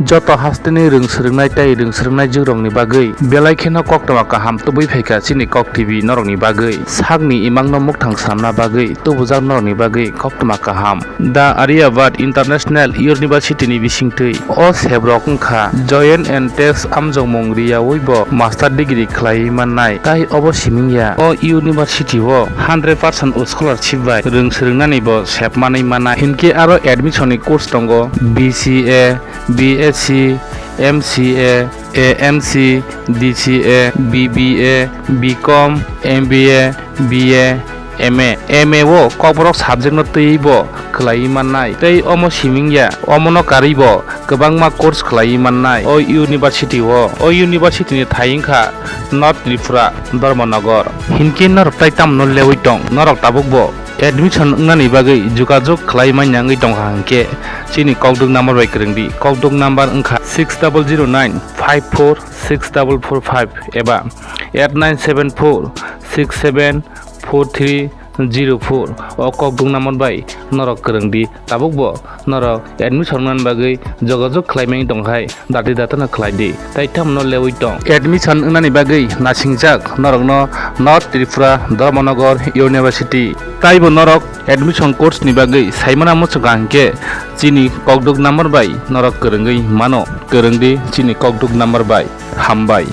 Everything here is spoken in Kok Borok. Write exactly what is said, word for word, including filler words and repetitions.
Joto hasteni rwng swrwngnai tei rwng swrwngnai jwkrokni bagwi belai kheno koktwma kaham tubui phaikha chini Kok T V norokni bagwi. Sakni imangno mukthang swnamna bagwi tubujak norokni bagwi koktwma kaham. The Aryabhat International University ni bisingtwi o sebrok wngkha join and test amjokmung riyaui bo master degree khlaiwi mannai, tai obo simingya o university o hundred percent scholarship bai rwng swrwngnani bo sep manwi mannai. Hinkhe aro admission ni course tongo B C A, B S C, M C A, A M C, D C A, B B A, B Com, M B A, B A, M A. M A o kokborok subject no twiwi bo khlaiwi mannai. Tei omo simingya, omono karwi bo kwbangma course khlaiwi mannai o university o. O university ni thai wngkha North Tripura, Dharmanagar. Hinkhe norok tai tamno lewi tong, norok tabuk bo admission wngnani bagwi jogajog khlai manya wngwi tongkha hinkhe chini kokduk number bai kwrwng di. Kokduk number wngkha six double zero nine five four six double four five eba eight nine seven four six seven four three zero four. O kokduk number bai norok kwrwng di. Tabuk bo norok admission wngnani bagwi jogajog khlai manya tongkhai. Dati datano khlai di, tai tamo no lewi tong. Admission wngnani bagwi nasingjak norokno North Tripura Dharmanagar University. Taibo norok admission course ni bagwi saimana muchunga hinkhe chini kokduk number bai norok kwrwngwi mano, kwrwng di chini kokduk number bai. Hambai.